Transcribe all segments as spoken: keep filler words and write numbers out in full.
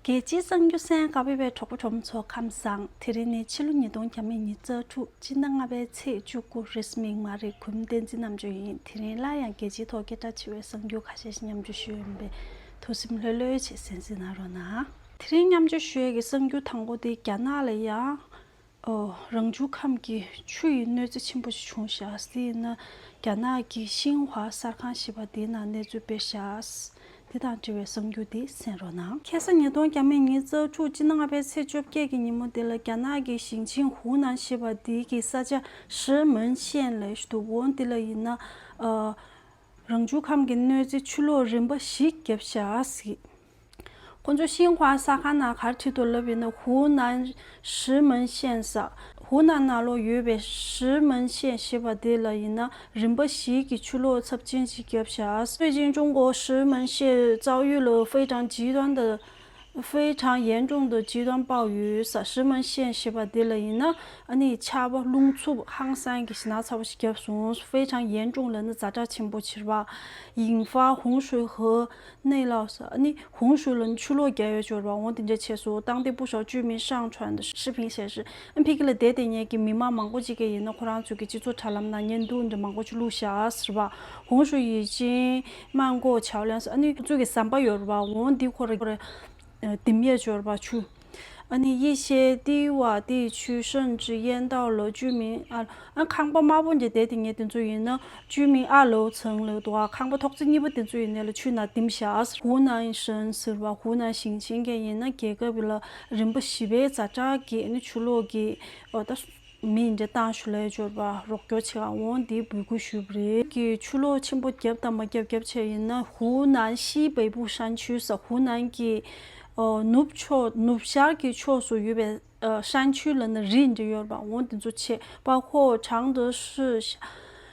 རྒྱལ་སྤྱིའི་གསར་འགྱུར་གསན་ག་པར་བའི་གྲོགས་པོ་གྲོགས་མོ་ཚོ་ཁམས་བཟང་། དེ་རིང་ནི་ཕྱི་ལོ་ཉིས་སྟོང་ཉི་ཤུ་རྩ་དྲུག་སྤྱི་ཟླ་ལྔ་པའི་ཚེས་བཅུ་དགུ་རེས་མིག་དམར་རི་གུམ་བསྟན་འཛིན་རྣམ་དཔྱོད་ཡིན། དེ་རིང་སླར་ཡང་རྒྱལ་སྤྱིའི་ཐོག་སྐད་གྲགས་ཆེ་བའི་གསར་འགྱུར་ཁ་ཤས་ཤིག་མཉམ་སྤྱོད་ཞུས་ཡོད་པས་ཐུགས་སེམས་ལྷོད་ལྷོད་བྱས་གསན་གཟིགས་གནང་རོགས་གནང་། དེ་རིང་མཉམ་སྤྱོད་ཞུ་ཡས་ཀྱི་གསར་འགྱུར་དང་པོ་དེ་རྒྱ་ནག་ལ་ཡང་ཨོ། རང་བྱུང་ཁམས་ཀྱི་ཆུ་ཡི་གནོད་འཚེ་ཆེན་པོ་ཞིག་བྱུང་བཞག་དེ་ཡིན་ན་རྒྱ་ནག་གི་ཤིན་ཧྭ་གསར་ཁང་ཞེས་པ་དེའི་ནང་གནས་ཚུལ་སྤེལ་བཞག་དེ་དང་འབྲེལ་བའི་གསར་འགྱུར་དེ་གསན་རོགས་གནང་། ཁ་སང་ཉིས་སྟོང་ཉི་ཤུ་རྩ་དྲུག་སྤྱི་ཟླ་ལྔ་པའི་ཚེས་བཅོ་བརྒྱད་ཀྱི་ཉིན་མོ་དེ་ལ་རྒྱ་ནག་གི་ཞིང་ཆེན་ཧུའུ་ནན་ཞེས་པ་དེ་གི་ས་ཆ་ཧྲི་མོན་ཤན་ལབ་ཞིག་འདུག་འོ་དེ་ལ་ཡིན་ན་ཨ། རང་བྱུང་ཁམས་ཀྱི་གནོད་འཚེ་ཆུ་ལོག་རིམ་པ་བཞི་བརྒྱབ་བཞག་ཟེར། ཁོང་ཚོས་ཤིན་ཧྭ་གསར་ཁང་ནང་ག་རེ་བྲིས་འདུག་ལབ་ཡིན་ན། ཧུའུ་ནན་ཧྲི་མོན་ཤན་ས། ཧུའུ་ནན་ནང་ལོགས་ཡོད་པའི་ཧྲི་མོན་ཤན་ཞེས་པ་དེ་ལ་ཡིན་ན་རིམ་པ་བཞིའི་གི་ཆུ་ལོག་ཚབས་ཆེན་ཞིག་བརྒྱབ་བཞག 最近中国石门县遭遇了非常极端的 非常严重的极端暴雨ས། 石门县ཞེས་པ་དེ་ལ་ཡིན་ན་ཨ་ནི་ཆར་པ་རླུང་འཚུབ་ཧང་སང་གི་ཞེད་སྣང་ཚ་པོ་ཞིག་བརྒྱབ་སོང་། 非常严重ལབ་ན་ཛ་དྲག་ཆེན་པོ་ཕྱིར་བ། 引发洪水和内涝ས། ཨ་ནི་ཧུང་ཧྲུའུ་ལ་ཆུ་ལོག་རྒྱག་ཡོད་ཅོར་བ། འོང་དེ་འདྲ་བྱས་སོང་། 当地不少居民上传的视频显示 ཨ་ཕི་གི་ལ་བསྡད་དེ་ཉེ་གི་མི་མང་མང་པོ་ཅིག་གི་ཡིན་ན་ཁོ་རང་ཚོ་གི་སྤྱི་ཚོགས་དྲ་ལམ་ནང་བརྙན་ཐུང་འདྲ་མང་པོ་ཅིག་བླུགས་བཞག་ཟེར་བ། 洪水已经漫过桥梁ས། ཨ་ནི་ཁོ་ཚོ་གི་ཟམ་པ་ཡོད་རེད་བ། འོང་འདི་ཁོ་ར་ཁོ་ར་ཨ་ལྡིམ་ཡས་འབྱོར་བ་ཆུ། ཨ་ནི་一些低洼地区甚至淹到了居民 ཨ། ཨ་ཁང་པ་དམར་པོ་འདི་བསྡད་དེ་ངས་དེ་ཚོ་ཡིན་ན་居民二楼层ལ་འདུག་ཨ་ཁང་པ་ཐོག་བརྩེགས་གཉིས་པ་དེ་ཚོ་ཡིན་ནས་ལ་ཆུ་ནང་ལྡིམ་བཞག 湖南省ཟེར་བ། 湖南省ཆེན་གྱི་ཡིན་ན་རྒྱལ་ཁབ་ལ་རིམ་པ་བཞི་པའི་ཛ་དྲག་གི་ཨ་ནི་ཆུ་ལོག་གི་ཨོ་ད། མི་འདྲ་བཏང་ཞུ་ལས་འབྱོར་བ་རོགས་སྐྱོར་བྱེད་ག་འོང་དེ་འབོད་སྐུལ་ཞུས་པ་རེད། གི་ཆུ་ལོག་ཆེན་པོ་བརྒྱབ་དང་མ་བརྒྱབ་བརྒྱབ་བྱས་ཡིན་ན་ཧུའུ་ནན་ཤི་བེ་པུ་ཧྲན་ཆུས་ས། ཧུའུ་ནན་གི་ཨོ་ནུབ་ཕྱོགས་ནུབ་ཤར་གྱི་ཕྱོགས་སུ་ཡོད་པའི་ཨ་ཧྲན་ཆུས་ལ་ནི་རི་འདྲ་ཡོད་པ་འོང་དེ་ཚོ་ཆེ་པ་ཁོ་ཁྲང་ཏུ་ཧྲི་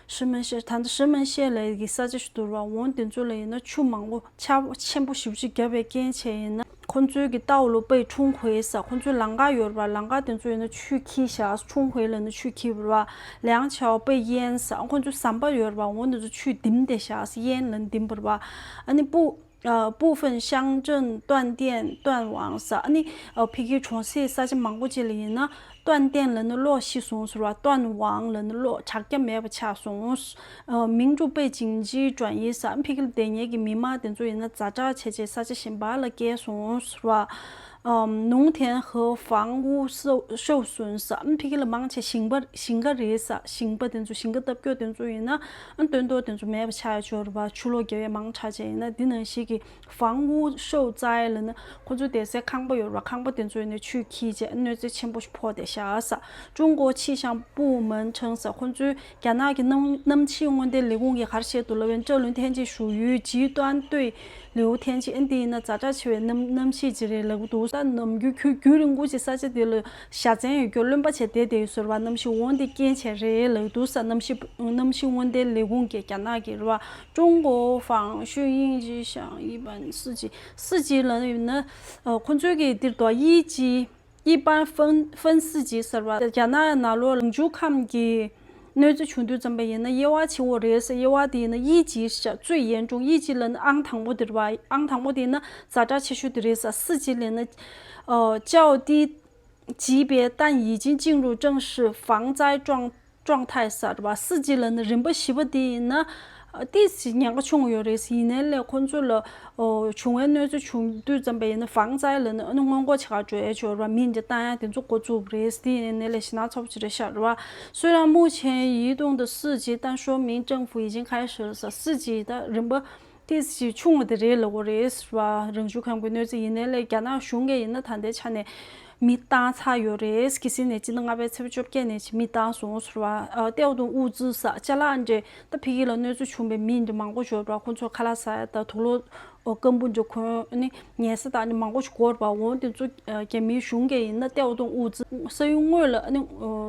ཧྲི་མན་ཤེ་ད་ལྟ་ཧྲི་མན་ཤེ་ལ་གི་ས་ཆ་ཞིག་འདུག་བ། འོང་དེ་ཚོ་ལ་ཡིན་ན་ཆུ་མང་པོ། ཆར་པ་ཆེན་པོ་ཞེ་པོ་ཅིག་བརྒྱབ་པའི་རྐྱེན་བྱས་ཡིན་ན། ཁོ་ཚོའི་གི་ཏའོ་ལོ་པེ་ཁྲུང་ཧུའེ་ས། ཁོ་ཚོའི་ལམ་ཁ་ཡོད་རེད་པ། ལམ་ཁ་དེ་ཚོ་ཡིན་ན་ཆུས་འཁྱིལ་བཞག་ཁྲུང་ཧུའེ་ལ་ནི་ཆུས་འཁྱིལ་བ་རེད་པ། 梁桥被淹ས། ཁོ་ཚོའི་ཟམ་པ་ཡོད་རེད་པ། འོ་དེ་ཚོ་ཆུས་ལྡིམ་བསྡད་བཞག 淹ལ་ནི་ལྡིམ་པ་རེད་པ། ཨ་ནི་部呃部分乡镇断电断网ས། ཨ་ནི་ཨ་ཕ་གིའི་གྲོང་གསེབ་ས་ཆ་མང་པོ་ཅིག་ལ་ཡིན་ན། 断电ལ་ནི་གློག་ཤི་སོང་ཟེར་བ། 断网ལ་ནི་གློག་བྲག་སྐྱ་མེད་པ་ཆགས་སོང་། 呃，名著背景机转移ས། ཨ་ཕི་གི་ལ་བསྡད་མཁན་གྱི་མི་མང་དེ་ཚོ་ཡིན་ན་ཛ་དྲག་བྱས་བྱས་ས་ཆ་གཞན་པ་ལ་བསྐྱལ་སོང་ཟེར་བ། 嗯，农田和房屋受受损ས། ཨ་ཕི་གི་ལ་མང་ཆེ་ཞིང་པ་ཞིང་ཁ་རེད་ས། ཞིང་པ་དེ་ཚོ་ཞིང་ཁ་བཏབ་སྐྱོ་དེ་ཚོ་ཡིན་ན་ཨ་སྟོན་ཐོག་དེ་ཚོ་མེད་པ་ཆགས་ཡ་ཅོ་རེད་པ། ཆུ་ལོག་རྒྱབ་ཡ་མང་དྲགས་བྱས་ཡིན་ན་འདི་ནང་བཞིན་གྱི 房屋受灾ལ་ནི་ཁོ་ཚོ་བསྡད་སའི་ཁང་པ་ཡོད་རེད་པ། ཁང་པ་དེ་ཚོ་ཡིན་ན་ཆུས་འཁྱིལ་བྱས་གནོད་འཚེ་ཆེན་པོ་ཞིག་ཕོག་བསྡད་ཤག་ས། 中国气象部门称ས། ཁོ་ཚོའི་རྒྱ་ནག་གི་གནམ་གནམ་གཤིས་སྔོན་བརྡའི་ལས་ཁུངས་ཀྱིས་ག་རེ་བཤད་འདུག་ལབ་ཡིན་ན། 这轮天气属于极端对流天气ཨ་འདི་ཡིན་ན་ཛ་དྲག་ཆེ་བའི་གནམ་གནམ་གཤིས་ཅིག་རེད་ལབ་ཀྱི་འདུག་ས། ནམ་རྒྱུན་ཁྱོད་རྒྱུན་རིང་པོ་ཅིག་ས་ཆ་དེ་ལ་བཞའ་ཚན་ཡོད་རྒྱུ་རློན་པ་བྱས་བསྡད་བསྡད་ཡོད་ཟེར་བ། གནམ་གཤིས་འོང་འདི་རྐྱེན་བྱས་རེད་ལབ་ཀྱི་འདུག་ས། གནམ་གཤིས་གནམ་གཤིས་སྔོན་བརྡའི་ལས་ཁུངས་ཀྱིས་རྒྱ་ནག་གི་རེད་པ། 中国防汛应急响应办四级四级ལབ་ཡིན་ན། ཨ་ཁོ་ཚོའི་གི་འདིར་དུ་一级一般分分四级ཟེར་བ། རྒྱ་ནག་ནང་ལོགས་རང་བྱུང་ཁམས་ཀྱི་གནོད་འཚེ་བྱུང་དུས་ཙམ་པ་ཡིན་ན་དབྱེ་བ་ཕྱེ་འོ་རེད་ཟེར། དབྱེ་བ་དེ་ཡིན་ན་一级ས་最严重一级ལབ་ན་ཨང་དང་པོ་དེ་རེད་པ། ཨང་དང་པོ་དེ་ཡིན་ན་ཛ་དྲག་ཆེ་ཤོས་དེ་རེད་ཟེར། 四级ལབ་ན་ཨ་较低 级别但已经进入正式防灾状状态ཟེར་བ། 四级ལབ་ན་རིམ་པ་བཞི་པ་དེ་ཡིན་ན་ཨ་ཏོག་ཙམ་ཉེན་ཁ་ཆུང་ཡོད་རེད། ཡིན་ནའི་ལས་ཁོ་ཚོ་ལ་ཨོ་བྱུང་བའི་གནོད་འཚེ་བྱུང་དུས་ཙམ་པ་ཡིན་ན་防灾ལབ་ན་ཨ་ནི་སྔོན་འགོག་བྱེད་ག་འགྲོ་ཡས་ཆོག་རེད་པ། མི་འདི་བཏང་ཡ་དེ་ཚོ་འགོ་བཙུགས་པ་རེད། དེ་ཡིན་ནའི་ལས་ཞེད་སྣང་ཚ་པོ་ཅིག་རེད་ཤག་རེད་པ། 虽然目前移动的四级，但说明政府已经开始了四级的རིམ་པ། ཏོག་ཙམ་ཆུང་བ་དེ་རེད་ལབ་དགོས་རེད་ཟེར་བ། རང་བྱུང་ཁམས་ཀྱི་གནོད་འཚེ་ཡིན་ནའི་ལས་རྒྱ་ནག་གཞུང་གིས་ཡིན་ན་ད་ལྟའི་ཆ་ནས་མི་བཏང་ཚར་ཡོད་རེད། གལ་སྲིད་ནས་སྤྱི་ཟླ་ལྔ་པའི་ཚེས་པ་བཅོ་བརྒྱད་ནས་ཅིག་མི་བཏང་སོང་ཟེར་བ། ཨ་掉动物资ས་ཅ་ལག་འདྲ་ད་ཕ་གི་ལ་གནོད་འཚེ་བྱུང་བའི་མི་འདྲ་མང་པོ་ཡོད་རེད་པ། ཁོ་ཚོ་ཁ་ལག་ཟ་ཡ་དང་དུག་ལོག་ཨོ་སྐམ་པོ་འདྲ་གོན་ནི་ཉལ་ས་དང་ནི་མང་པོ་ཞིག་དགོས་རེད་པ། འོ་དེ་ཚོ་རྒྱ་མིའི་གཞུང་གིས་ཡིན་ན་ཏེའོ་ཏུང་ཨུ་ཙི་ས་ཡུལ་དངོས་ལ་ཨ་ནི་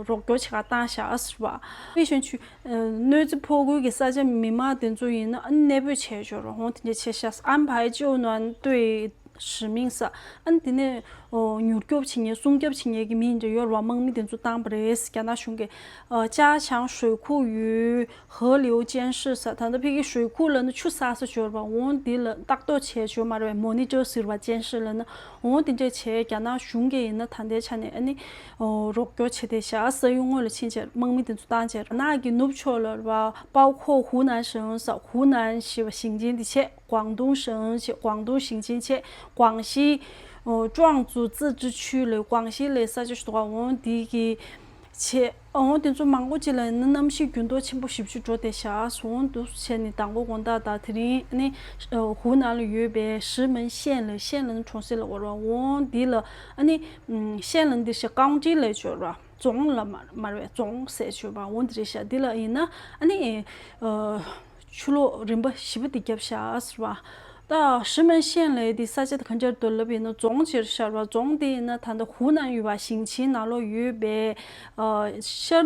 རོགས་སྐྱོར་བྱེད་ག་བཏང་བཞག་ཟེར་བ། དཔེ་བཞིན་ཆུ་གནོད་འཚེ་ཕོག་ཁུལ་གྱི་ས་ཆ་མི་མང་དེ་ཚོ་ཡིན་ན་ཨ་ནི་གནས་སྤོས་བྱས་ཆོག་རོགས་ཧོང་དེ་འདྲ་བྱས་ཤག 安排救援队 ཨ་ ཞི་མིང་ཟེར། ཨ་ནི་དེ་ནས་ཨོ་མྱུར་སྐྱོབ་བྱེད་མཁན་སྲུང་སྐྱོབ་བྱེད་མཁན་གྱི་མི་འདྲ་ཡོད་རེད་བ། དམག་མི་དེ་ཚོ་བཏང་པ་རེད། རྒྱ་ནག་གཞུང་གིས་ཨ་ཅཱ་ཆང་水库与河流监视ཟེར། ད་ལྟ་ཕ་གི་水库ལབ་ན་ཆུ་བསགས་ས་ཡོད་རེད་བ། འོང་དེ་ལ་ལྟ་རྟོག་བྱས་ཡོད་མ་རེད་བས། མོ་ནི་ཊར་ཟེར་བ། 监视ལབ་ན། འོང་དེ་འདྲ་བྱས་རྒྱ་ནག་གཞུང་གིས་ཡིན་ན་ད་ལྟའི་ཆ་ནས་ཨ་ནི་ཨོ་རོགས་སྐྱོར་བྱས་ཏེ་བཞག་ས་ཡུལ་དངོས་ལ་ཕྱིན་བྱས་དམག་མི་དེ་ཚོ་བཏང་བྱས། རྒྱ་ནག་གི་ནུབ་ཕྱོགས་ལ་རེད་བ། 包括湖南省ཟེར། 湖南ཞེས་པ་ཞིང་ཆེན་དེ་བྱས། 广东省ཞེས། 广东ཞིང་ཆེན་བྱས། 广西 ཨོ་壮族自治区ལབ། 广西ལབ་ས་ཆ་ཞིག་འདུག་ག་འོང་དེ་གི་བྱས། འོང་དེ་ཚོ་མང་པོ་ཅིག་ལ་ཡིན་ན་གནམ་གཤིས་འགྱུར་ལྡོག་ཆེན་པོ་ཞེ་པོ་ཅིག་འགྲོ་བསྡད་བཞག་འོང་འདུག་བྱས་ནས་དང་པོ་དགོང་དག་དང་དེ་རིང་ཨ་ནི་ཨོ་ཧུའུ་ནན་ལ་ཡོད་པའི་ཞི་མན་ཤན་ལབ། ཤན་ལབ་ན་གྲོང་གསེབ་ལ་གོ་རེད་བ། འོང་འདི་ལ་ཨ་ནི་ཤན་ལབ་ན་འདི་ཞིག་ཀའུན་ཊི་ལབ་ཡོད་རེད་བ། རྫོང་ལ་མ་མ་རེད་བས། རྫོང་ཟེར་ཡོད་རེད་བ། འོང་འདི་རེད་བཞག་འདི་ལ་ཡིན་ན་ཨ་ནི་ཨོ་ཆུ་ལོག་རིམ་པ་བཞི་པ་འདི་བརྒྱབ་བཞག་ཟེར་བ། ད་ཞི་མན་ཤན་ལབ་དེ་ས་ཆ་དེ་གང་འདྲ་འདུག་ལབ་ཡིན་ན་རྫོང་ཅིག་རེད་བཞག་རེད་བ། རྫོང་དེ་ཡིན་ན་ད་ལྟ་ཧུའུ་ནན་ཡུལ་བ་ཞིང་ཆེན་ནང་ལོགས་ཡོད་པའི་ཨ་ཤར་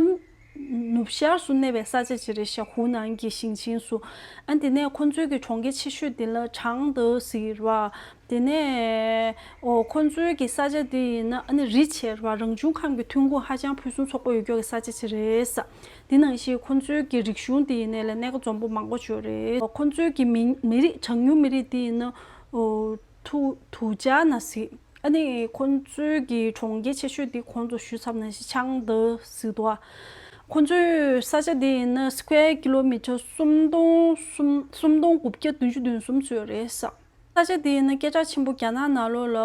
ནུབ་ཤར་སུ་གནས་པའི་ས་ཆ་ཅིག་རེད་བཞག་ཧུའུ་ནན་གྱི་ཞིང་ཆེན་སུ། ཨ་དེ་ནས་ཁོ་ཚོའི་གི་གྲོང་ཁྱེར་ཆེ་ཤོས་དེ་ལ་ཁྲང་ཏེ་ཟེར་བ། དེ་ནས་ཨོ་ཁོ་ཚོའི་གི་ས་ཆ་དེ་ཡིན་ན་ཨ་ནི་རི་ཆེ་རེད་བ། རང་བྱུང་ཁམས་ཀྱི་ཐོན་ཁུངས་ཧ་ཅང་ཕུན་སུམ་ཚོགས་པོ་ཡོད་ཀྱོག་གི་ས་ཆ་ཅིག་རེད་ས། དེ་ནང་བཞིན་ཁོ་ཚོའི་གི་རིག་གཞུང་དེ་ཡིན་ནའི་ལ་གནད་འགག་འཛོམས་པོ་མང་པོ་ཅིག་ཡོད་རེད། ཁོ་ཚོའི་གི་མི་མི་རིགས་གྲངས་ཉུང་མི་རིགས་དེ་ཡིན་ན་ཨོ་ཐུ་ཐུ་ཇཱ་ན་ཟེར། ཨ་ནི་ཁོ་ཚོའི་གི་གྲོང་ཁྱེར་ཆེ་ཤོས་དེ་ཁོང་ཚོ་ཞུས་ཚར་ནང་བཞིན་ཁྲང་ཏེ་ཟེར་འདུག་ཁོ་ཚོའི་ས་ཆ་དེ་ཡིན་ན་སི་ཀུ་ཝེར་ཀི་ལོ་མི་ཊར་སུམ་སྟོང་སུམ་སུམ་སྟོང་དགུ་བརྒྱ་བདུན་ཅུ་དོན་གསུམ་ཙམ་ཡོད་རེད་ས། ས་ཆ་དེ་ཡིན་ན་སྐད་གྲགས་ཆེན་པོ་རྒྱ་ནག་ནང་ལོགས་ལ་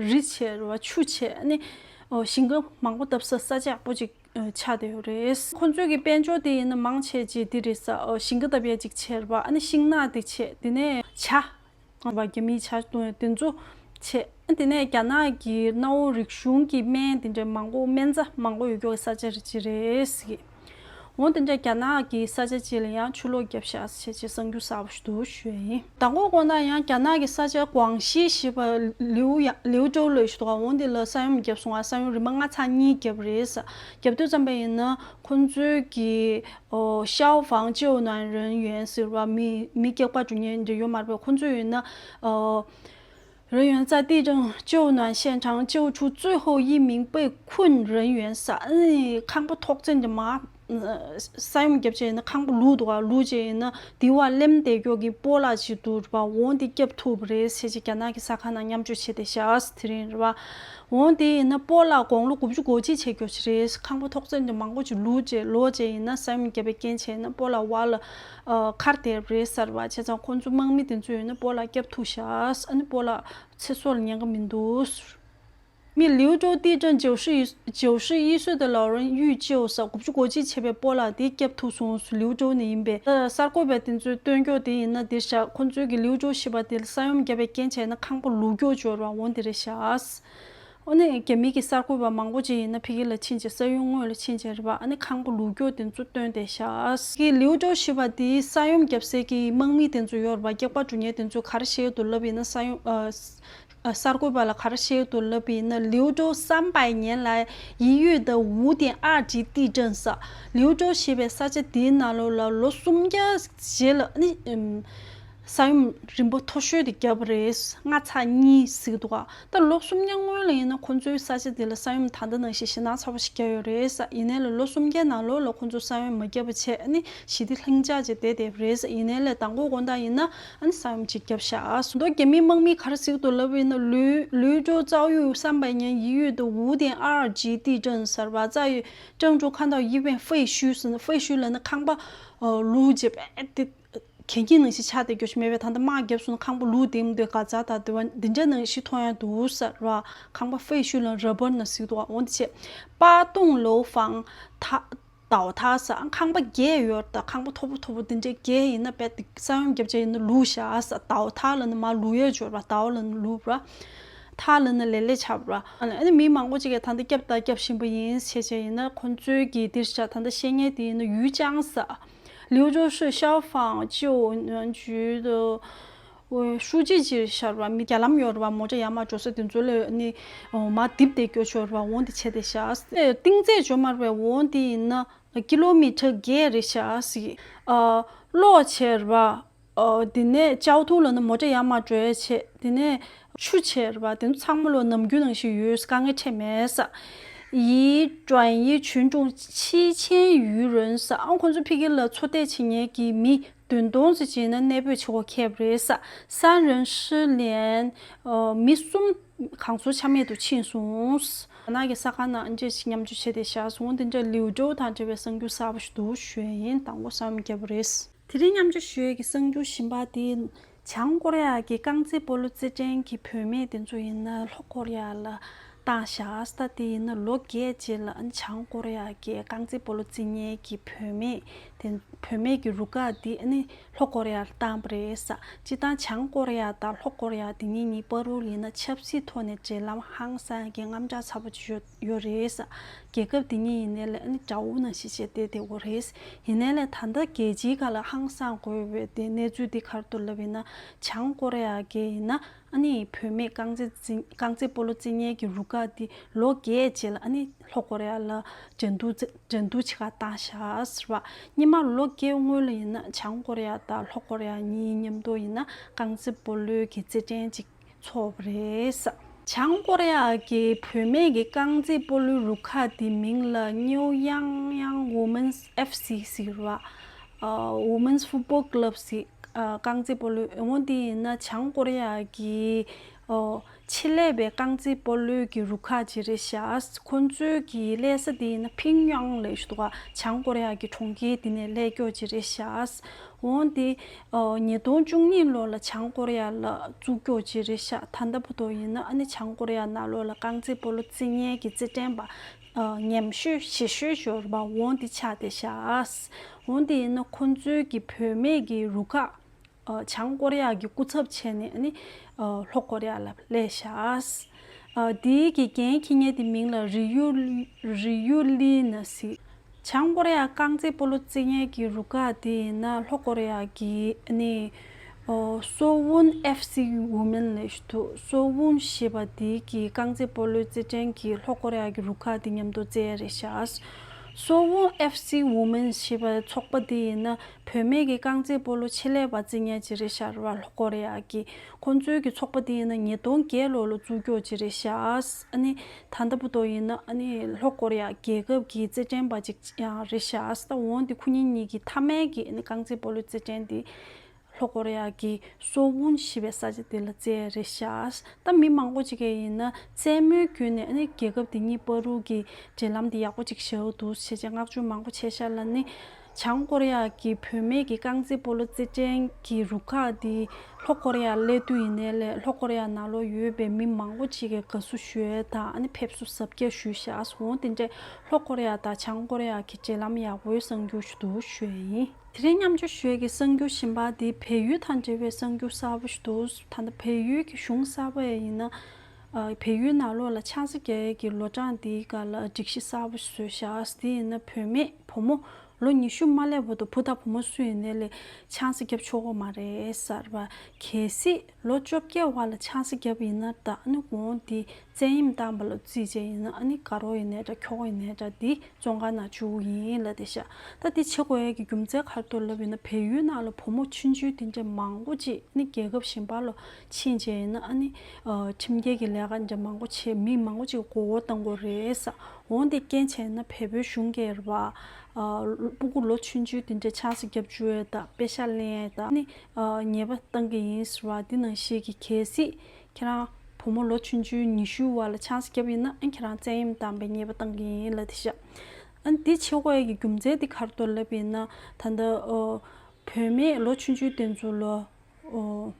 རི་ཆེ་རེད་བ། ཆུ་ཆེ། ཨ་ནི་ཨོ་ཞིང་ཁ་མང་པོ་བཏབ་ས་ས་ཆ་ཡག་པོ་ཅིག་ཨ་ཆགས་བསྡད་ཡོད་རེད། ཁོ་ཚོའི་གི་དཔལ་འབྱོར་དེ་ཡིན་ན་མང་ཆེ་ཅིག་དེ་རེད་ས། ཨོ་ཞིང་ཁ་བཏབ་ཡ་ཅིག་ཆེ་རེད་བ། ཨ་ནི་ཤིང་ནགས་དེ་ཆེ། དེ་ནས་ཇ། ཨ་བ་རྒྱ་མིའི་ཇ་བཏུང་ཡ་དེ་ཚོ་ཆེ། ཨ་དེ་ནས་རྒྱ་ནག་གི་གནའ་བོའི་རིག་གཞུང་གི་སྨན་དེ་འདྲ་མང་པོ། སྨན་རྩྭ་མང་པོ་ཡོད་ཀྱོག་གི་ས་ཆ་རེད་ཅིག་རེད་ཟེར་གི། འོ་དེ་འདྲ་རྒྱ་ནག་གི་ས་ཆ་ཅིག་ལ་ཡང་ཆུ་ལོག་བརྒྱབ་ཤག་ཟེར་བྱས་གསར་འགྱུར་གསར་པ་ཞིག་འདུག་ཞུ་ཡ་ཡིན། དང་པོ་དགོང་དག་ཡང་རྒྱ་ནག་གི་ས་ཆ་ཀོང་ཞི་ཞེས་པ་ལིའུ་ཡ་ལིའུ་ཀྲོའུ་ལབ་ཞིག་འདུག་ག་འོ་འདི་ལ་ས་ཡོམ་བརྒྱབ་སོང་ང་། ས་ཡོམ་རིམ་པ་ལྔ་ཚར་གཉིས་བརྒྱབ་རེད་ཟེར། བརྒྱབ་དུས་ཙམ་པ་ཡིན་ན་ཁོང་ཚོའི་གི་ཨོ་消防救援人员ཟེར་བ་མི་མི་སྐྱོབ་པ་འགྲོ་མཁན་འདྲ་ཡོད་མ་རེད་པས། ཁོང་ཚོ་ཡིན་ན་ཨོ། 人员在地震救难现场救出最后一名被困人员ཟེར། ཨ་ནི་ཁང་པ་ཐོག་བརྩེགས་འདི་མ་ས་ཡོམ་བརྒྱབ་བྱས་ཡིན་ན་ཁང་པ་ལུག་འདུག་ག་ལུག་བྱས་ཡིན་ན་དེ་བ་ལེམ་བསྡད་ཀྱོག་གི་སྤོ་ལགས་ཅིག་འདུག་རེད་པ། འོང་དེ་སྐྱབས་ཐུབ་པ་རེད་ཟེར་བྱས་རྒྱ་ནག་གི་གསར་ཁང་ནང་མཉམ་སྤྱོད་བྱས་ཏེ་བཞག་དེ་རིང་རེད་པ། འོང་དེ་ཡིན་ན་སྤོ་ལགས་དགུང་ལོ་དགུ་བཅུ་གོ་གཅིག་བྱས་ཀྱོག་ཅིག་རེད། ཁང་པ་ཐོག་བརྩེགས་འདི་མང་པོ་ཅིག་ལུག་བྱས་ལོག་བྱས་ཡིན་ན་ས་ཡོམ་བརྒྱབ་པའི་རྐྱེན་བྱས་ཡིན་ན་སྤོ་ལགས་བ་ལ་ཨ་ཁར་དེར་རེད་ཟེར་བ་བྱས་ཙང་ཁོང་ཚོ་དམག་མི་དེ་ཚོ་ཡིན་ན་སྤོ་ལགས་སྐྱབས་ཐུབ་ཤག་ཨ་ནི་སྤོ་ལགས་ཚེ་སྲོག་ལ་ཉེན་ཁ་མི་འདུག་མི་ལིའུ་ཀྲོའུ་地震九十一九十一岁的老人遇救ཟེར། དགུ་བཅུ་གོ་གཅིག་བྱས་པའི་སྤོ་ལགས་དེ་སྐྱབས་ཐུབ་སོང་ཟེར། ལིའུ་ཀྲོའུ་ནས་ཡིན་པས། གསར་འགོད་པ་དེ་ཚོས་སྟོན་ཀྱོག་དེ་ཡིན་ན་དེ་ཤག་ཁོང་ཚོའི་གི་ལིའུ་ཀྲོའུ་ཞེས་པ་དེ་ལ་ས་ཡོམ་བརྒྱབ་པའི་རྐྱེན་བྱས་ན་ཁང་པ་ལུག་ཀྱོག་འབྱོར་བ་འོང་དེ་རེད་ཤག་ཨོ་ནི་རྒྱ་མི་གི་གསར་འགོད་པ་མང་པོ་ཅིག་ཡིན་ན་ཕ་གི་ལ་ཕྱིན་བྱས་ས་ཡུལ་དངོས་ལ་ཕྱིན་བྱས་རེད་པ། ཨ་ནི་ཁང་པ་ལུག་ཀྱོག་དེ་ཚོ་སྟོན་བསྡད་ཤག་གི་ལིའུ་ཀྲོའུ་ཞེས་པ་དེའི་ས་ཡོམ་བརྒྱབ་སའི་གི་དམག་མི་དེ་ཚོ་ཡོད་རེད་པ། སྐྱོབ་པ་འགྲོ་མཁན་དེ་ཚོས་ག་རེ་བཤད་ཡོད་འདུག་ལབ་ཡིན་ན་ས་ཡོམ་ཨ་ཨ་གསར་འགོད་པ་ལ་ག་རེ་བཤད་ཡོད་འདུག་ལབ་ཡིན་ན། 柳州三百年来一遇的五点二级地震ཟེར། ལིའུ་ཀྲོའུ་ཞེས་པའི་ས་ཆ་དེའི་ནང་ལོགས་ལ་ལོ་སུམ་བརྒྱ་རྗེས་ལ་ཨ་ནི་ཨམ། ས་ཡོམ་རིམ་པ་མཐོ་ཤོས་དེ་བརྒྱབ་པ་རེད། ལྔ་ཚེག་གཉིས་ཟེར་གི་འདུག་ག་ད་ལོ་གསུམ་བརྒྱ་སྔོན་ལ་ཡིན་ན་ཁོང་ཚོའི་ས་ཆ་དེ་ལ་ས་ཡོམ་ད་ལྟ་ནང་བཞིན་ཞེད་སྣང་ཚ་པོ་ཞིག་བརྒྱབ་ཡོད་རེད་ཟེར། ཡིན་ནའི་ལ་ལོ་གསུམ་བརྒྱ་ནང་ལོགས་ལ་ཁོང་ཚོ་ས་ཡོམ་མ་བརྒྱབ་པ་བྱས་ཨ་ནི་ཞི་བདེ་ལྷིང་འཇགས་ཅིག་བསྡད་བསྡད་པ་རེད་ཟེར། ཡིན་ནའི་ལ་དང་པོ་དགོང་དག་ཡིན་ན་ཨ་ནི་ས་ཡོམ་ཅིག་བརྒྱབ་ཤག་ཟེར་འདུག་རྒྱ་མིའི་དམག་མིས་ག་རེ་ཟེར་གི་འདུག་ལབ་ཡིན་ན། 柳柳州遭遇三百年一遇的五点二级地震ཟེར་བ། 在郑州看到一片废墟ཟེར་ན། 废墟ལབ་ན་ཁང་པ་ལུག་བྱས་པས་དེ། གད་སྙིགས་ནང་བཞིན་ཆགས་བསྡད་རྒྱུ་ཞིག་མེད་པས། ད་ལྟ་དམག་བརྒྱབ་སོང་ན་ཁང་པ་ལུག་དེ་མི་འདུག་ག་ཙག་ད་དེ་བ་འདི་འདྲ་ནང་བཞིན་མཐོང་ཡ་འདུག་ཟེར་བ། ཁང་པ་废墟ལ་ར་བར་ན་ཟེར་འདུག་འོང་དེ་བྱས། 八栋楼房塌倒塌ཟེར། ཁང་པ་བརྒྱད་ཡོད་ད། ཁང་པ་མཐོ་པོ་མཐོ་པོ་འདི་འདྲའི་བརྒྱད་ཡིན་ན་བས་ས་ཡོམ་བརྒྱབ་བྱས་ཡིན་ན་ལུག་ཤག་ཟེར། 倒塌ལབ་ན་མར་ལུག་ཡ་འབྱོར་བ། 倒ལབ་ན་ལུག་ར། 塌ལབ་ན་ལེ་ལེ་ཆགས་པ་ར། ཨ་ནི་མི་མང་པོ་ཅིག་གིས་ད་ལྟ་སྐྱབས་ད་སྐྱབས་བཞིན་པ་ཡིན་ཟེར་བྱས་ཡིན་ན། ཁོང་ཚོའི་གི་འདིར་ཤག་ད་ལྟ་བཤད་མཁན་དེ་ཡིན་ན་ ཡུས་ཅང་ཟེར། 柳州市消防救援局的书记ཅིག་ཤར་བ། མི་རྒྱ་ལམ་ཡོད་རེད་བ། མོ་ཊ་ཡར་མར་འགྲོ་ས་དེ་ཚོ་ལ་ནི་མར་རྡིབ་སྟེ་སྐྱོ་ཤོར་བ་འོང་དེ་བྱས་ཏེ་ཤག་གཏིང་ཚད་བརྗོད་མ་རེད་བས། འོང་དེ་ཡིན་ན་ཀི་ལོ་མི་ཊར་བརྒྱད་རེད་ཤག་ཟེར། གློག་བྱས་རེད་བ། དེ་ནས་ཅའོ་ཐུའུ་ལབ་ན་མོ་ཊ་ཡར་མར་འགྲོ་ཡ་བྱས། དེ་ནས་ ཆུ་བྱས་རེད་པ། དེ་ཚོ་ཚང་མ་ལོ་ནམ་རྒྱུན་ནང་བཞིན་ཡོད། དཀའ་ངལ་འཕྲད་མེད་ས། 已转移群众七千余人ས། ཨང་ཁོང་ཚོ་ཕ་གི་ལ་འཚོ་སྡོད་བྱེད་མཁན་གྱི་མི་བདུན་སྟོང་ཙམ་ཅིག་ན་གནས་སྤོས་བྱེད་སྒོ་ཁེབས་རེད་ས། 三人失联། མི་གསུམ་གངས་ཚུར་ཆ་མེད་དུ་ཕྱིན་སོང་ས། རྒྱ་ནག་གི་ས་ཁང་ནང་འདྲེས་མཉམ་སྤྱོད་བྱས་ཏེ་བཞག་སོང་། དེ་འདྲ་ལིའུ་ཀྲོའུ་དང་འབྲེལ་བའི་གསར་འགྱུར་གསར་པ་ཞིག་འདུག་ཞུ་ཡ་ཡིན། དང་པོ་བསམ་རྒྱབ་པ་རེད། དེ་རིང་མཉམ་སྤྱོད་ཞུ་ཡས་ཀྱི་གསར་འགྱུར་གཞན་པ་དེ། བྱང་ཀོ་རི་ཡ་གི་རྐང་རྩེད་སྤོ་ལོ་རྩེད་འགྲན་གྱི་བུད་མེད་དེ་ཚོ་ཡིན་ན་ལྷོ་ཀོ་རི་ཡ་ལ་བཏང་བཞག་ས། དེ་ཡིན་ན་ལོ་བརྒྱད་རྗེས་ལ་བྱང་ཀོ་རི་ཡ་གི་རྐང་རྩེད་སྤོ་ལོ་རྩེད་མཁན་གྱི་བུད་མེད་དེ། བུད་མེད་ཀྱི་རུ་ཁག་དེ་ནི་ལྷོ་ཀོ་རི་ཡ་ལ་བཏང་པ་རེད་ས། སྤྱིར་བཏང་བྱང་ཀོ་རི་ཡ་དང་ལྷོ་ཀོ་རི་ཡ་དེ་གཉིས་གཉིས་བར་དུ་ཡིན་ན་ཆབ་སྲིད་ཐོག་ནས་འབྲེལ་ལམ་ཧང་སང་གི་དངངས་སྐྲག་ཚ་པོ་ཅིག་ཡོད། ཡོད་རེད་ས། རྒྱལ་ཁབ་དེ་གཉིས་ཡིན་ནའི་ལས་ཨ་ནི་དགྲ་བོ་ནང་བཞིན་བྱས་བསྡད་བསྡད་ཡོད་རེད། ཡིན་ནའི་ལས་ད་ལྟ་རྒྱལ་སྤྱིའི་ཁ་ལ་ཧང་སང་དགོས་པའི་དེ་གནས་ཚུལ་འདི་ག་རེ་འདུག་ལབ་ཡིན་ན། བྱང་ཀོ་རི་ཡ་གི་ཡིན་ན་ཨ་ནི་བུད་མེད་རྐང་རྩེད་རྩེ་རྐང་རྩེད་སྤོ་ལོ་རྩེད་མཁན་གྱི་རུ་ཁག་འདི་ལོ་བརྒྱད་རྗེས་ལ་ཨ་ནི་ལྷོ་ཀོ་རི་ཡ་ལ་འགྲན་བསྡུར་རྩེ་འགྲན་བསྡུར་བྱེད་གར་བཏང་བཞག་ཟེར་བ། སྔོན་མ་ལོ་བརྒྱད་སྔོན་ལ་ཡིན་ན་བྱང་ཀོ་རི་ཡ་དང་ལྷོ་ཀོ་རི་ཡ་གཉིས་མཉམ་དུ་ཡིན་ན་རྐང་རྩེད་སྤོ་ལོའི་གི་རྩེད་འགྲན་ཅིག་ཚོགས་པ་རེད། བྱང་ཀོ་རི་ཡ་གི་བུད་མེད་ཀྱི་རྐང་རྩེད་སྤོ་ལོའི་རུ་ཁག་དེའི་མིང་ལ་New Yang Yang Women's F C ཟེར་བ། ཨ། Women's Football Club ཟེར། ཨ། རྐང་རྩེད་སྤོ་ལོའི་འོ་དེ་ཡིན་ན་བྱང་ཀོ་རི་ཡ་གི་ཨོ་ཆེད་ལས་པའི་རྐང་རྩེད་སྤོ་ལོའི་གི་རུ་ཁག་ཅིག་རེད་ཤག་ཁོང་ཚོའི་གི་སླེབས་ས་དེ་ཡིན་ན་ཕིང་ཡོང་ལབ་ཞིག་འདུག་ག་བྱང་ཀོ་རི་ཡ་གི་གྲོང་ཁྱེར་དེ་ནས་སླེབས་ཀྱོག་ཅིག་རེད་ཤག་འོན་ཏེ། ཨོ། ཉིས་སྟོང་བཅུ་གཉིས་ལོ་ལ་བྱང་ཀོ་རི་ཡ་ལ་བཙུགས་ཀྱོག་ཅིག་རེད་ཤག་ད་ལྟ་བར་དུ་ཡིན་ན་ཨ་ནི་བྱང་ཀོ་རི་ཡ་ནང་ལོགས་ལ་རྐང་རྩེད་སྤོ་ལོ་རྩེད་མཁན་གྱི་རྩེད་འགྲན་པ། ཨོ། ཉམས་ཤོས་ཞེ་ཤོས་ཤོར་བ་འོན་ཏེ་ཆགས་བསྡད་ཤག་འོན་ཏེ་ཡིན་ན་ཁོང་ཚོའི་གི་བུད་མེད་ཀྱི་རུ་ཁག་ཨོ། བྱང་ཀོ་རི་ཡ་གི་སྐུ་ཚབ་བྱས་ནས་ཨ་ནི། ཨོ། ལྷོ་ཀོ་རི་ཡ་ལ་སླེབས་ཤག་ཨོ། དེའི་གི་འགན་འཁྱེར་མཁན་དེ་མིང་ལ་རི་ཡུ་རི་ཡུ་ལི་ན་ཟེར། བྱང་ཀོ་རི་ཡ་རྐང་རྩེད་སྤོ་ལོ་རྩེད་མཁན་གྱི་རུ་ཁག་དེ་ཡིན་ན་ལྷོ་ཀོ་རི་ཡ་གི་ཨ་ནི། ཨོ། Sowon F C Women ལབ་ཞིག་འདུག Sowon ཞེས་པ་དེ་གི་རྐང་རྩེད་སྤོ་ལོའི་རྩེད་འགྲན་གྱི་ལྷོ་ཀོ་རི་ཡ་གི་རུ་ཁག་དེ་མཉམ་དུ་རྩེད་ཡ་རེད་ཤག Sowon F C Women ཞེས་པ་ཚོགས་པ་དེ་ཡིན་ན་བུད་མེད་ཀྱི་རྐང་རྩེད་སྤོ་ལོ་ཆེད་ལས་པ་རྩེད་མཁན་ཅིག་རེད་ཤག་རེད་བ། ལྷོ་ཀོ་རི་ཡ་གི་ཁོང་ཚོའི་གི་ཚོགས་པ་དེ་ཡིན་ན་ཉིས་སྟོང་བརྒྱད་ལོ་ལ་བཙུགས་ཀྱོག་ཅིག་རེད་ཤག་ཨ་ནི་ད་ལྟ་བར་དུ་ཡིན་ན་ཨ་ནི་ལྷོ་ཀོ་རི་ཡ་རྒྱལ་ཁབ་ཀྱི་རྩེད་འགྲན་པ་ཅིག་ཡང་རེད་ཤག་ད་འོན་ཏེ་ཁོ་གཉིས་གཉིས་ཀྱི་མཐའ་མའི་གི་ཨ་ནི་རྐང་རྩེད་སྤོ་ལོའི་རྩེད་འགྲན་དེ་ལྷོ་ཀོ་རི་ཡ་གི་སོ་ཝུན་ཞེས་པའི་ས་ཆ་དེ་ལ་རྩེ་ཡ་རེད་ཤག་ད་མི་མང་པོ་ཅིག་གིས་ཡིན་ན་རྩེད་མོའི་བརྒྱུད་ནས་ཨ་ནི་རྒྱལ་ཁབ་དེ་གཉིས་བར་དུ་གི་འབྲེལ་ལམ་དེ་ཡག་པོ་ཅིག་བྱས་འདུག་ཞེས་བྱས་བསྔགས་བརྗོད་མང་པོ་བྱས་ཤག་ལ་ནི། བྱང་ཀོ་རི་ཡ་གི་བུད་མེད་ཀྱི་རྐང་རྩེད་སྤོ་ལོ་རྩེད་འགྲན་གྱི་རུ་ཁག་དེ་ལྷོ་ཀོ་རི་ཡར་སླེབས་དུས་ཡིན་ནའི་ལས་ལྷོ་ཀོ་རི་ཡ་ནང་ལོགས་ཡོད་པའི་མི་མང་པོ་ཅིག་གིས་དགའ་བསུ་ཞུ་ཡས་དང་ཨ་ནི་ཕེབས་བསུ་གཟབ་རྒྱས་ཞུས་ཤག་འོ་དེ་འདྲས་ལྷོ་ཀོ་རི་ཡ་དང་བྱང་ཀོ་རི་ཡ་གི་འབྲེལ་ལམ་ཡག་པོའི་གསར་འགྱུར་ཞིག་འདུག་ཞུ་ཡས་ཡིན། དེ་རིང་མཉམ་སྤྱོད་ཞུ་ཡས་ཀྱི་གསར་འགྱུར་གཞན་པ་དེ་བལ་ཡུལ་དང་འབྲེལ་བའི་གསར་འགྱུར་གསར་པ་ཞིག་འདུག་ད་ལྟ་བལ་ཡུལ་གྱི་གཞུང་གསར་པ་ཡིན་ན། ཨ། བལ་ཡུལ་ནང་ལོགས་ལ་ཆང་ས་བརྒྱབ་ཡས་ཀྱི་ལོ་གྲངས་དེའི་སྒང་ལ་སྒྲིག་གཞི་གསར་པ་ཞིག་བཟོས་ཤག་དེ་ཡིན་ན་བུད་མེད་བུ་མོ་ལོ་ཉི་ཤུ་མ་སླེབས་བར་དུ་བུ་དང་བུ་མོ་སུ་ཡིན་ནའི་ལས་ཆང་ས་བརྒྱབ་ཆོག་གི་མ་རེད་ཟེར་བ། གལ་སྲིད་ལོ་བཅོ་བརྒྱད་བར་ལ་ཆང་ས་བརྒྱབ་ཡིན་ན་ད་ཨ་ནི་འོང་དེ་བཙན་གཡེམ་བཏང་བ་ལ་བརྩིས་བྱས་ཡིན་ན་ཨ་ནི་དགའ་རོགས་ཡིན་ནའི་འདྲ་ཁྱོ་ག་ཡིན་ནའི་འདྲ་དེ་བཙོན་ཁང་ནང་བཅུག་གི་ཡིན་ལབ་བསྡད་ཤག་ད་དེ་བྱེད་དགོས་ཡས་ཀྱི་རྒྱུ་མཚན་ག་རེ་འདུག་ལབ་ཡིན་ན་བལ་ཡུལ་ནང་ལ་བུ་མོ་ཆུང་ཆུང་དེ་འདྲ་མང་པོ་ཅིག་ཨ་ནི་རྒྱལ་ཁབ་གཞན་པ་ལ་ཕྱིན་བྱས་ཡིན་ན་ཨ་ནི། ཨ། ཁྲིམས་འགལ་གྱི་ལས་ཀ་འདྲ་མང་པོ་བྱས་མི་མང་པོ་ཅིག་མགོ་སྐོར་བཏང་དགོས་རེད་ས། འོན་ཏེ་རྐྱེན་བྱས་ན་བལ་པོའི་གཞུང་གིས་རེད་བ། ཨ། སྤུ་གུ་ལོ་ཆུང་ཆུང་དེ་འདྲ་ཆང་ས་བརྒྱབ་བཅུག་ཡས་དང་པེ་ཤག་ལེན་ཡས་དང་ཨ་ནི། ཨ། ཉེས་པ་བཏང་གི་ཡིན་ཟེར་བ་འདི་ནང་བཞིན་གྱི་གལ་སྲིད་ཁྱེད་རང་བུ་མོ་ལོ་ཆུང་ཆུང་ཉི་ཤུ་བར་ལ་ཆང་ས་བརྒྱབ་ཡིན་ན་ཨ་ཁྱེད་རང་བཙན་གཡེམ་བཏང་པའི་ཉེས་པ་བཏང་གི་ཡིན་ལབ་བསྡད་ཤག་ཨ་ནི་འདི་བྱེད་དགོས་ཡས་ཀྱི་རྒྱུ་མཚན་འདི་ག་རེ་འདུག་ལབ་ཡིན་ན་ད་ལྟ་ཨོ། བུད་མེད་ལོ་ཆུང་ཆུང་དེ་ཚོ་ལ་ཨོ།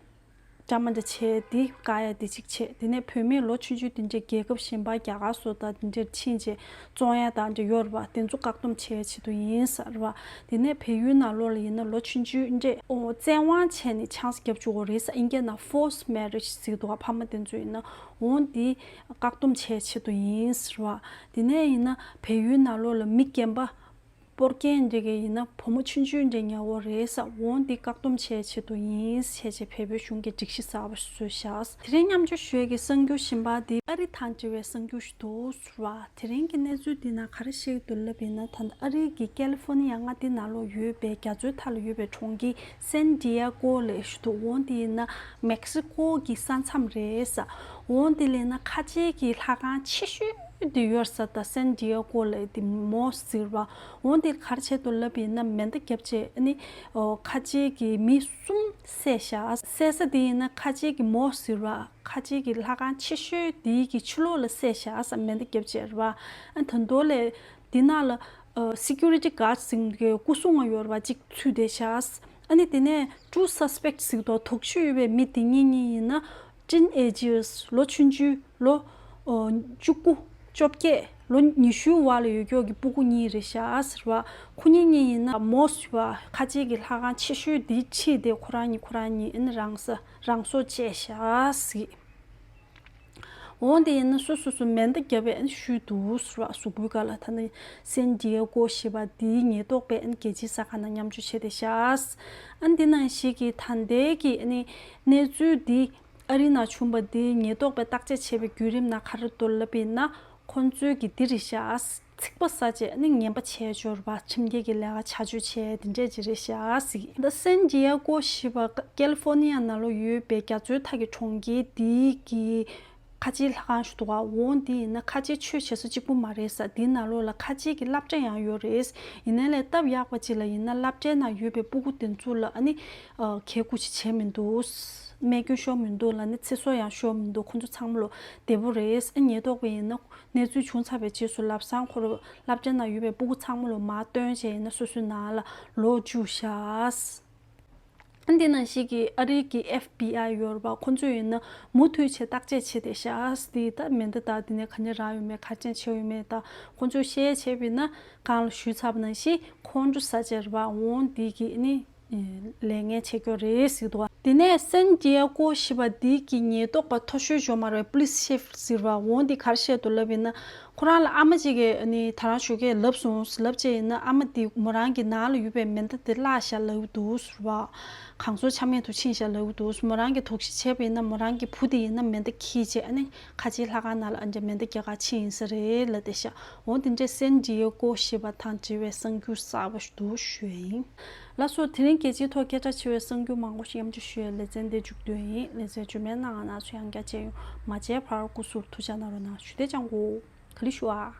འདྲ་མི་འདྲ་བྱས་དེ་བཀག་ཡ་དེ་གཅིག་བྱས་དེ་ནས་བུད་མེད་ལོ་ཆུང་ཆུང་དེ་འདྲས་རྒྱལ་ཁབ་གཞན་པ་རྒྱ་གར་སོགས་དང་དེ་འདྲས་ཕྱིན་བྱས་བཙོང་ཡ་དང་འདྲ་ཡོད་རེད་པ། དེ་ཚོ་བཀག་སྡོམ་བྱེད་ཡ་ཆེད་དུ་ཡིན་ཟེར་བ། དེ་ནས་བལ་ཡུལ་ནང་ལོགས་ལ་ཡིན་ན་ལོ་ཆུང་ཆུང་འདྲས་ཨོ་བཙན་དབང་བྱས་ནས་ཆང་ས་བརྒྱབ་བཅུག་གི་རེད་ས། ཨིན་སྐད་ནང་forced marriage ཟེར་གྱི་འདུག་ག་ཕ་མ་དེ་ཚོ་ཡིན་ན་འོ་དེ་བཀག་སྡོམ་བྱེད་ཡ་ཆེད་དུ་ཡིན་ཟེར་བ། དེ་ནས་ཡིན་ན་བལ་ཡུལ་ནང་ལོགས་ལ་མི་རྒན་པ། སྤོར་རྒྱན་འདི་ག་ཡིན་ན་བུ་མོ་ཆུང་ཆུང་འདྲ་ཉར་བོ་རེད་ས། འོ་འདི་བཀག་སྡོམ་བྱེད་ཆེད་དུ་ཡིན་ཟེར་བྱས་བལ་པོའི་གཞུང་གི་སྒྲིག་གཞི་གསར་པ་བཟོས་བཞག་དེ་རིང་མཉམ་སྤྱོད་ཞུ་ཡས་ཀྱི་གསར་འགྱུར་གཞན་པ་འདི་ཨ་རི་དང་འབྲེལ་བའི་གསར་འགྱུར་ཞིག་འདུག་ཟེར་བ། དེ་རིང་གི་གནས་ཚུལ་འདི་ནང་ག་རེ་བཤད་ཀྱི་འདུག་ལབ་ཡིན་ན། ད་ལྟ་ཨ་རི་གི་ཀེ་ལི་ཧྥོ་ནི་ཡ་མངའ་སྡེ་ནང་ལོགས་ཡོད་པའི་རྒྱ་མཚོའི་མཐའ་ལ་ཡོད་པའི་གྲོང་ཁྱེར་སན་ཏི་ཡ་ཀོ་ལབ་ཞིག་འདུག་འོ་འདི་ཡིན་ན་མེག་སི་ཀོ་གི་ས་མཚམས་རེད་ས། འོ་འདི་ལ་ཡིན་ན་ཁ་ཆེ་གི་ལྷ་ཁང་ཆེ་ཤོས་འདི་ཡོད་ས། ད་སན་ཏི་ཡ་ཀོ་ལ་འདི་མོ་སི་ཟེར་བ། འོ་འདི་ག་རེ་བྱས་འདུག་ལབ་ཡིན་ན་མེ་མདའ་བརྒྱབ་བྱས་ཨ་ནི་ཁ་ཆེ་གི་མི་གསུམ་བསད་བཞག་བསད་ས་འདི་ཡིན་ན་ཁ་ཆེ་གི་མོ་སི་ཟེར་བ། ཁ་ཆེ་གི་ལྷ་ཁང་ཆེ་ཤོས་འདི་གི་ཕྱི་ལོགས་ལ་བསད་བཞག་ས། མེ་མདའ་བརྒྱབ་བྱས་རེད་བ། ཨ་ད་མདོ་ལས་འདི་ནང་ལ་སི་ཀུ་རི་ཊི་གཱཌ་ཟེར་མཁན་སྐུ་སྲུང་བ་ཡོད་རེད་བ། གཅིག་ཚུད་བསྡད་བཞག་ཨ་ནི་དེ་ནས་ཊུ་སས་པེག་ཊི་ཟེར་འདུག་དོགས་གཞི་ཡོད་པའི་མི་དེ་གཉིས་གཉིས་ཡིན་ན་ཊིན་ཨེ་ཇར་སི། ལོ་ཆུང་ཆུང་། ལོ་བཅུ་དགུ་བཅོ་བརྒྱད། ལོ་ཉི་ཤུའི་བར་ལ་ཡོད་མཁན་གྱི་སྤུ་གུ་གཉིས་རེད་བཞག་ཟེར་བ། ཁོ་གཉིས་གཉིས་ཡིན་ན་མོ་སི་ཟེར་བ་ཁ་ཆེ་གི་ལྷ་ཁང་ཆེ་ཤོས་དེ་ཁྲིད་དེ་ཁོ་རང་གཉིས་ཁོ་རང་གཉིས་ཨ་ནི་རང་ས་རང་སྲོག་བཅད་བཞག་ཟེར། འོ་དེ་ཡིན་ན་སོ་སོ་སོ་མེ་མདའ་བརྒྱབ་པའི་ཨ་ནི་ཤུལ་དུ་ཟེར་བ། གཟུགས་པོའི་སྒང་ལ། ད་ནི་སན་ཏི་ཡ་ཀོ་ཞེས་པ་འདིའི་ཉེན་རྟོག་པས་ཨ་ནི་རྒྱལ་སྤྱིའི་གསར་ཁང་ནང་མཉམ་སྤྱོད་བྱས་བསྡད་བཞག་ཨ་ནི་འདི་ནང་བཞིན་གྱི་ད་ལྟའི་གི་ཨ་ནི་གནས་ཚུལ་འདི་ཨ་རི་ནང་བྱུང་བ་འདི་ཉེན་རྟོག་པས་བརྟག་དཔྱད་བྱས་པའི་བརྒྱུད་རིམ་ནང་ག་རེ་འདུག་ལབ་ཡིན་ན། ཁོང་ཚོའི་གི་འདི་རེད་བཞག་ཚིག་པ་ཟ་བྱས་ཨ་ནི་ངན་པ་བྱས་འབྱོར་བ། ཁྲིམས་འགལ་གྱི་ལས་ཀ་བྱ་སྤྱོད་བྱས་དེ་འདྲས་ཅིག་རེད་བཞག་ཟེར་གི། ད་སན་ཏི་ཡ་ཀོ་ཞེས་པ་ཀེ་ལི་ཧྥོ་ནི་ཡ་ནང་ལོགས་ཡོད་པའི་རྒྱ་མཚོའི་མཐའ་གི་གྲོང་ཁྱེར་འདི་གི་ཁ་ཆེའི་ལྷ་ཁང་ཞིག་འདུག་ག་འོ་འདི་ཡིན་ན་ཁ་ཆེའི་ཆོས་བྱེད་ས་གཅིག་པུ་མ་རེད་ས། འདི་ནང་ལོགས་ལ་ཁ་ཆེའི་གི་སློབ་གྲྭ་ཡང་ཡོད་རེད། ཡིན་ནའི་ལས་སྟབས་ཡག་པ་ཅིག་ལ་ཡིན་ན་སློབ་གྲྭའི་ནང་ཡོད་པའི་སྤུ་གུ་དེ་ཚོ་ལ་ཨ་ནི་ཨ་གལ་ཁུར་ཅིག་བྱས་མི་འདུག་རྨས་སྐྱོན་ཤོར་མི་འདུག་ལ་ནི་ཚེ་སྲོག་ཡང་ཤོར་མི་འདུག་ཁོ་ཚོ་ཚང་མ་ལོ་བདེ་པོ་རེད། ཨ་ཉེན་རྟོག་པ་ཡིན་ན་གནས་ཚུལ་བྱུང་ཚར་བའི་རྗེས་སུ་ལམ་སང་ཁོ་རང་སློབ་གྲྭ་ནང་ཡོད་པའི་སྤུ་གུ་ཚང་མ་ལོ་མར་བཏོན་བྱས་ཡིན་ན་སོ་སོའི་ནང་ལ་ལོག་བཅུག་བཞག་ཨ་འདི་ནང་བཞིན་གྱི་ཨ་རིའི་གི་ཨེཕ་བི་ཨའི་ཡོད་རེད་པ། ཁོ་ཚོས་ཡིན་ན་མུ་མཐུད་བྱས་བརྟག་དཔྱད་བྱས་བསྡད་ཤག་འདི་ད་མེ་མདའ་དང་འདི་ནས་ག་ནས་རག་ཡོད་མེད་ག་རེ་བྱས་ཡོད་མེད་ད་ཁོ་ཚོས་བཤད་བྱས་པ་ཡིན་ན་གང་ལ་ཞུས་ཚར་བ་ནང་བཞིན་ཁོང་ཁྲོ་ཟ་བྱས་རེད་པ། འོང་འདི་གི་ནི་ལས་ངན་བྱེད་རྒྱུ་རེད་ཟེར་འདུག་དེ་ནས་སན་ཏི་ཡ་ཀོ་ཞེས་པ་འདི་གི་ཉེན་རྟོག་པ་མཐོ་ཤོས་ཇོ་མ་རེ་པུ་ལིས་ཤེབ་ཟེར་བ། འོང་འདི་ག་རེ་བཤད་འདུག་ལབ་ཡིན་ན། ཁོ་རང་ལ་ཨ་མ་གཅིག་གིས་ནི་ད་རང་ཞོགས་ཀས་ལབ་སོང་ལབ་བྱས་ཡིན་ན་ཨ་མ་དེ་མོ་རང་གི་ནང་ལ་ཡོད་པའི་མེ་མདའ་དེ་བརླགས་ཤག་ལབ་ཀྱི་འདུག་ཟེར་བ། གང་བཟོ་ཆ་མེད་དུ་ཕྱིན་ཤག་ལབ་ཀྱི་འདུག་མོ་རང་གིས་དོགས་གཞི་བྱས་པ་ཡིན་ན་མོ་རང་གི་བུ་དེ་ཡིན་ན་མེ་མདའ་འཁྱེར་བྱས་ཨ་ནི་ཁ་ཆེའི་ལྷ་ཁང་ནང་ལ་ཨ་འདྲ་མེ་མདའ་རྒྱག་ག་ཕྱིན་ཡིན་ས་རེད་ལབ་བསྡད་ཤག་འོ་དེ་འདྲའི་སན་ཏི་ཡ་ཀོ་ཞེས་པ་དང་འབྲེལ་བའི་གསར་འགྱུར་གསར་པ་ཞིག་འདུག་ཞུ་ཡ་ཡིན། ལགས་སོ། དེ་རིང་རྒྱལ་སྤྱིའི་ཐོག་སྐད་གྲགས་ཆེ་བའི་གསར་འགྱུར་མང་པོ་ཞིག་མཉམ་སྤྱོད་ཞུ་ཡ་ལེ་ཚན་འདིར་མཇུག་བསྡུ་ཡ་ཡིན། ལེ་ཚན་རྗེས་མའི་ནང་ང་ང་ཚོ་ཡང་བསྐྱར་མཇལ་ཡོང་། མ་མཇལ་བར་སྐུ་གཟུགས་ཐུགས་ཅག་གནང་རོགས་གནང་། ཞུ་བདེ་ཅང་གོ། ག་ལེ་ཞུ་ཨ།